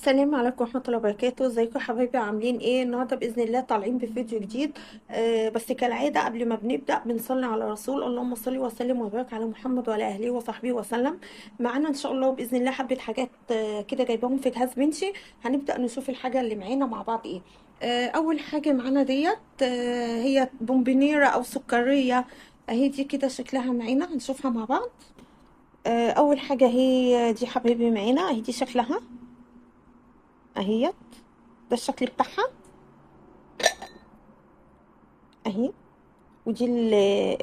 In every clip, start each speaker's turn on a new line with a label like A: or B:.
A: السلام عليكم ورحمة الله وبركاته. ازيكم يا حبايبي؟ عاملين ايه النهارده؟ باذن الله طالعين بفيديو جديد. بس كالعادة قبل ما بنبدا بنصلي على رسول، اللهم صل وسلم وبارك على محمد وعلى اهله وصحبه وسلم. معانا ان شاء الله باذن الله حبه حاجات كده جايباهم في جهاز بنتي. هنبدا نشوف الحاجة اللي معانا مع بعض ايه. اول حاجة معانا ديت هي بومبينيره او سكريه، اهي دي كده شكلها معانا، هنشوفها مع بعض. اول حاجة هي دي حبايبي معانا، اهي دي شكلها اهيت، ده الشكل بتاعها اهي، ودي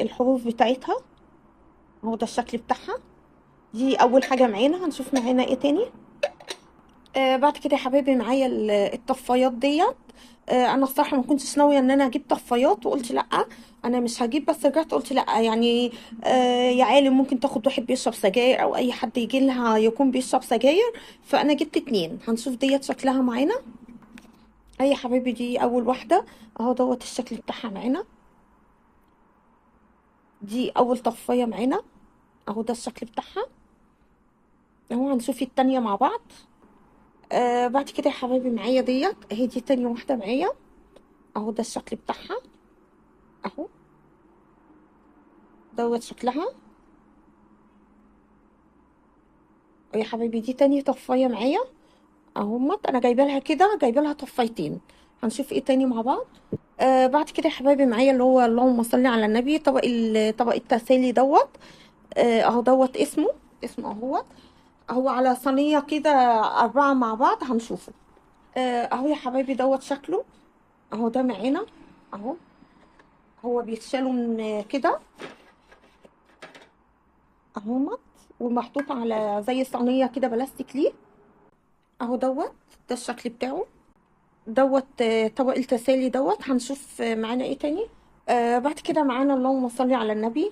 A: الحروف بتاعتها اهو، ده الشكل بتاعها. دي اول حاجة معانا. هنشوف معانا ايه تاني. بعد كده يا حبايبي معايا الطفايات ديت. انا الصراحة ما كنتش ناوية ان انا اجيب طفايات، وقلت لا انا مش هجيب، بس رجعت قلت لا يعني يا عالم ممكن تاخد واحد بيشرب سجاير او اي حد يجي لها يكون بيشرب سجاير، فانا جبت اتنين. هنشوف ديت شكلها معانا. اي يا حبايبي دي اول واحدة اهو، دوت الشكل بتاعها معانا. دي اول طفايه معانا اهو، ده الشكل بتاعها اهو. هنشوف التانية مع بعض. بعد كده يا حبايبي معايا ديت اهي، دي تاني واحدة معايا اهو، ده الشكل بتاعها اهو، دوت شكلها يا حبايبي. دي تاني طفايه معايا اهوت، انا جايبه لها كده، جايبه لها طفايتين. هنشوف ايه تاني مع بعض. بعد كده يا حبايبي معايا اللي هو اللهم صل على النبي، طبق التسالي دوت. اهو دوت اسمه اهوت، هو على صينية كده 4 مع بعض، هنشوفه. اهو يا حبايبي دوت شكله اهو، ده معانا اهو، هو بيتشالوا من كده اهوت، ومحطوط على زي صينية كده بلاستيك ليه اهو، دوت ده الشكل بتاعه دوت. طبق التسالي دوت. هنشوف معانا ايه تاني. بعد كده معانا اللهم صل على النبي،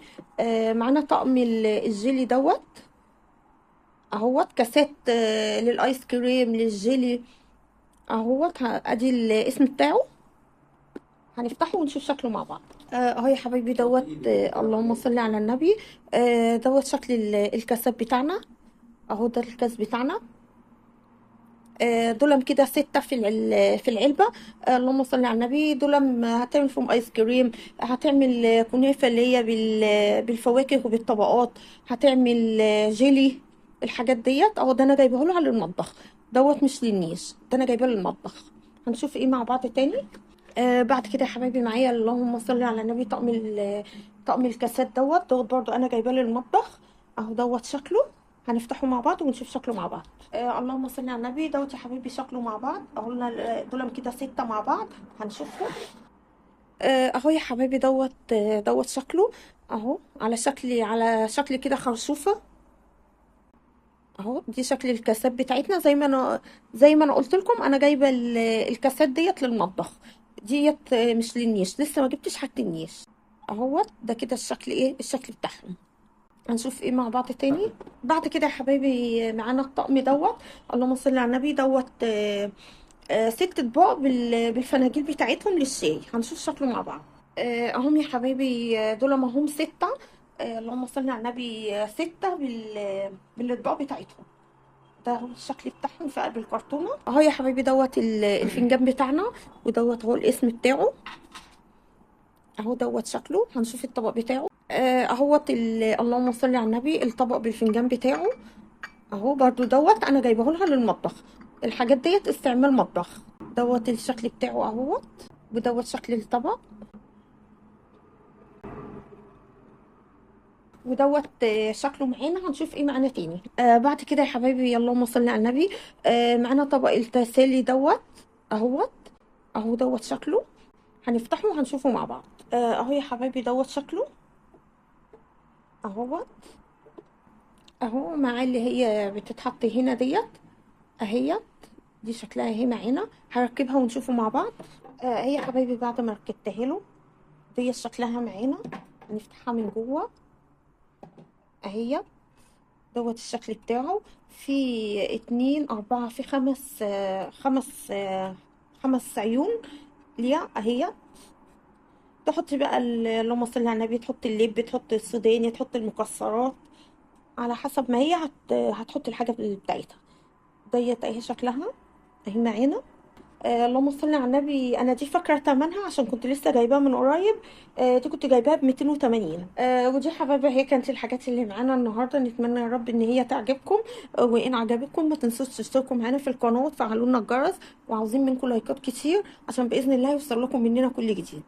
A: معانا طقم الجيلي دوت اهوت، كاسات للايس كريم للجيلي اهوت، ادي الاسم بتاعه، هنفتحه ونشوف شكله مع بعض. اهو يا حبايبي دوت، اللهم صل على النبي. دوت شكل الكاسات بتاعنا اهو، ده الكاس بتاعنا. دولم كده 6 في العلبة. اللهم صل على النبي. دولم هتعمل فيهم ايس كريم، هتعمل كنافه اللي هي بالفواكه وبالطبقات، هتعمل جيلي، الحاجات ديت اهو. ده انا جايبه له على المطبخ دوت، مش للنيش، ده انا جايبه للمطبخ. هنشوف ايه مع بعض تاني. بعد كده يا حبايبي معايا اللهم صل على النبي، طقم الكاسات دوت برضو انا جايباه للمطبخ اهو، دوت شكله، هنفتحه مع بعض ونشوف شكله مع بعض. اللهم صل على النبي. دوت يا حبايبي شكله مع بعض اهو، دول كده 6 مع بعض، هنشوفهم. اهو يا حبايبي دوت، دوت شكله اهو، على شكل كده خرشوفه اهو. دي شكل الكاسات بتاعتنا، زي ما انا قلت لكم انا جايبه الكاسات ديت للمطبخ، ديت مش للنيش، لسه ما جبتش حاجة النيش اهوت. ده كده الشكل ايه، الشكل بتاعهم. هنشوف ايه مع بعض تاني. بعد كده يا حبايبي معانا الطقم دوت، اللهم صل على النبي. دوت 6 اطباق بالفناجيل بتاعتهم للشاي، هنشوف شكله مع بعض. اهم يا حبايبي دول ما هم 6، اللهم صل على النبي، 6 بالاطباق بتاعتهم. ده هو الشكل بتاعهم في قلب الكرتونه اهو يا حبايبي. دوت الفنجان بتاعنا، ودوت هو الاسم بتاعه اهو، دوت شكله. هنشوف الطبق بتاعه. اهوت اللهم صل على النبي، الطبق بالفنجان بتاعه اهو برضو دوت، انا جايبه لها للمطبخ. الحاجات ديت استعمال مطبخ. دوت الشكل بتاعه اهوت، ودوت شكل الطبق، ودوت شكله معانا. هنشوف ايه معانا تاني. بعد كده يا حبايبي اللهم صل على النبي، معانا طبق التسالي دوت اهوت اهو، دوت شكله، هنفتحه وهنشوفه مع بعض. اهو يا حبايبي دوت شكله اهوت اهو، مع اللي هي بتتحط هنا ديت اهيت، دي شكلها اهي معانا، هركبها ونشوفه مع بعض. اهي يا حبايبي بعد ما ركبتها له دي شكلها معانا، هنفتحها من جوه اهي، دوت الشكل بتاعه. في 2 4 في 5 عيون ليها اهي. تحطي بقى اللهم صل على النبي، تحطي اللب، تحطي السوداني، تحطي المكسرات، على حسب ما هي هتحط الحاجة بتاعتها ديت اهي شكلها. اهي معانا. اللهم صل على النبي. انا دي فاكره ثمنها عشان كنت لسه جايباها من قريب. دي كنت جايباها ب 280. ودي حبايبي هي كانت الحاجات اللي معانا النهارده. نتمنى يا رب ان هي تعجبكم، وان عجبتكم ما تنسوش تشتركوا معانا في القناة وتفعلوا لنا الجرس، وعاوزين منكم لايكات كتير عشان باذن الله يوصل لكم مننا كل جديد.